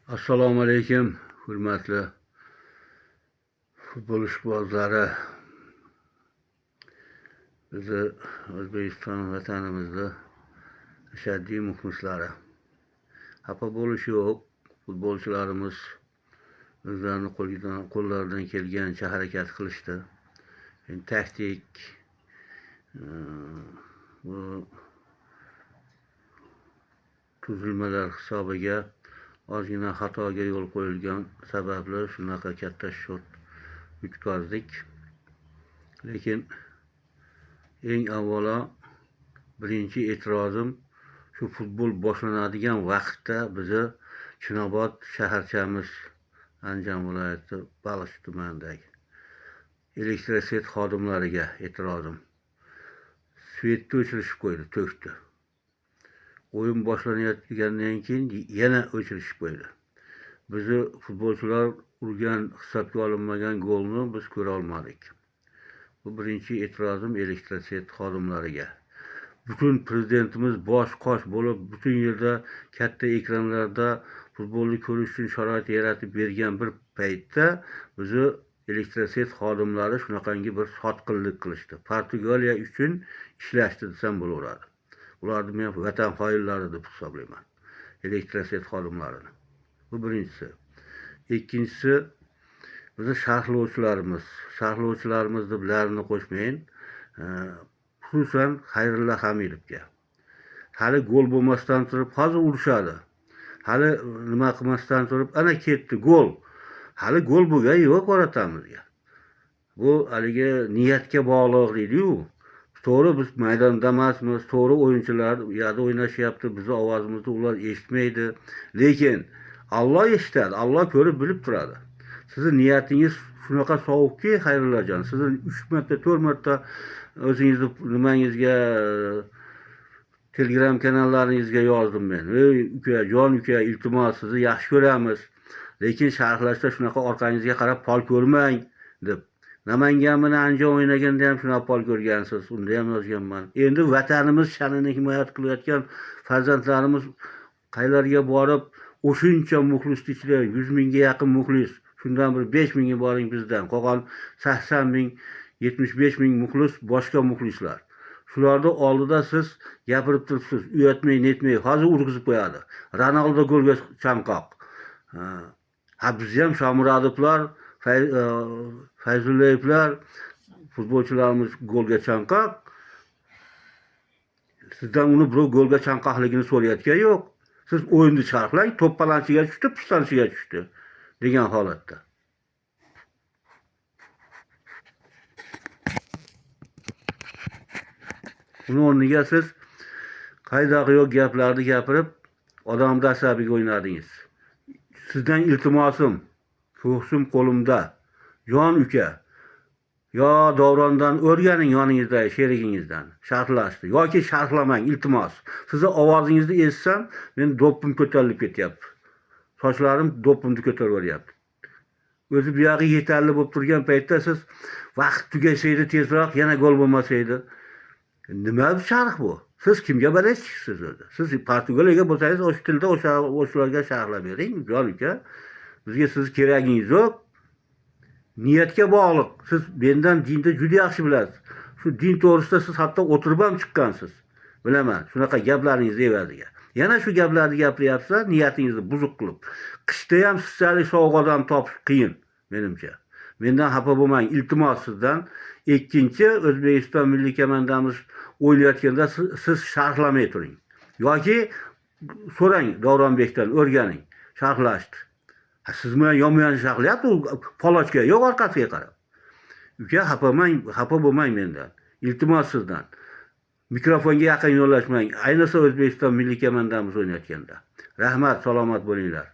Assalomu alaykum, hurmatli futbol ishqibozlari. Bizni O'zbekiston vatanimizni ashaddiy muxlislari. Xafa bo'lish yo'q. Futbolchilarimiz o'zlarini qo'llaridan kelgancha harakat qilishdi. Endi taktik bu tuzilmalar hisobiga ozgina xatoga yo'l qo'yilgan sababli shunaqa katta счёт yutqazdik. Lekin eng avvalo birinchi e'tirozim shu futbol boshlanadigan vaqtda bizni Chinobod shaharchamiz, Andijon viloyati Baliqchi tumanidagi elektroset xodimlariga e'tirozim. Svetni o'chirishib qo'ydi, to'kdi. O'yin boshlanayotgandan keyin yana o'chirishib qo'ydi. Bizni futbolchilar urgan hisobga olinmagan golni biz ko'ra olmadik. Bu birinchi e'tirozim elektroset xodimlariga. Butun prezidentimiz bosh qosh bo'lib, butun yerda katta ekranlarda futbolni ko'rish uchun sharoit yaratib bergan bir paytda bizni elektroset xodimlari shunaqangi bir sotqinlik qilishdi. Portugaliya uchun ishlashdi desam bo'laveradi. Ularni men vatan xoinlari deb hisoblayman. Elektroset xodimlarini. Bu birinchisi. Ikkinchisi, bizni sharhlovchilarimiz, sharhlovchilarimiz deb larini qo'shmayin, xususan Xayrilla Hamidovga. Hali gol bo'lmasdan turib hozir urishadi. Hali nima qilmasdan turib ana ketdi gol. Hali gol bo'lgani yo'q varatamizga. Bu haligi niyatga bog'liq deydi-yu. To'g'ri, biz maydonda emasmiz, to'g'ri, o'yinchilar u yerda o'ynashyapti, bizni ovozimizni ular eshitmaydi. Lekin Alloh eshitadi, Alloh ko'rib bilib turadi. Sizni niyatingiz shunaqa sovuqki, Xayrullajon, sizni 3 marta, 4 marta o'zingizni nimangizga, Telegram kanallaringizga yozdim men. Ey uka, jon uka, iltimos, sizni yaxshi ko'ramiz. Lekin sharhlashda shunaqa orqangizga qarab pol ko'rmang deb. Namangan bilan Andijon o'ynaganda ham shunaqa pol ko'rgansiz, unda ham yozganman. Endi vatanimiz sha'nini himoya qilayotgan farzandlarimiz qaylarga borib, o'shuncha muxlisni ichida 100 mingga yaqin muxlis, shundan bir 5 mingga boring bizdan, qolgan 80 ming, 75 ming muxlis boshqa muxlislar. Shularni oldida siz gapirib turibsiz, uyatmay, netmay, hozir urg'izib qo'yadi. Ronaldo golga chanqoq. Ha, biz ham Shomurodovlar, Fayzullayevlar, futbolchilarimiz golga chanqoq. Sizdan uni birov golga chanqoqligini so'rayotgani yo'q. Siz o'yinni sharhlang, to'p palonchiga tushdi, pistonchiga tushdi degan holatda. Uni o'rniga siz qaydag'i yo'q gaplarni gapirib, odamni asabiga o'ynadingiz. Sizdan iltimosim, ko'ksim qo'limda, jon uka, yo Davrondan o'rganing yoningizdagi sherigingizdan sharhlashni, yoki sharhlamang, iltimos. Sizni ovozingizni eshitsam, men do'ppim ko'tarilib ketyapti. Sochlarim do'ppimni ko'tarib yuboryapti. O'zi bu yog'i yetarli bo'lib turgan paytda siz vaqt tugasa edi tezroq, yana gol bo'lmasa edi. Nima bu sharh bu? Siz kimga balachsiz o'zi? Siz Portugaliyaga bo'lsangiz, o'sha tilda o'shalarga sharhlab bering, jon uka. Bizga siz keragingiz yo'q. Niyatga bog'liq. Siz mendan dinni juda yaxshi bilasiz. Shu din to'g'risida siz hatto o'tirib ham chiqqansiz. Bilaman, shunaqa gaplaringiz evaziga. Yana shu gaplarni gapiryapsiz, niyatingizni buzuq qilib. Qishda ham sizchalik sovuq odam topish qiyin, menimcha. Mendan xafa bo'lmang, iltimos sizdan. Ikkinchi, O'zbekiston milliy komandamiz o'ynayotganda siz sharhlamay turing. Yoki so'rang Davronbekdan, o'rganing, sharhlashdi. Ha, siz bilan yonma-yon sharhlayapti, u palochka yo'q orqasiga qarab. Uka, xafa bo'lmang mendan. Iltimos sizdan. Mikrofonga yaqin yo'lashmang. Ayniqsa O'zbekiston milliy komandamiz o'ynayotganda. Rahmat, salomat bo'linglar.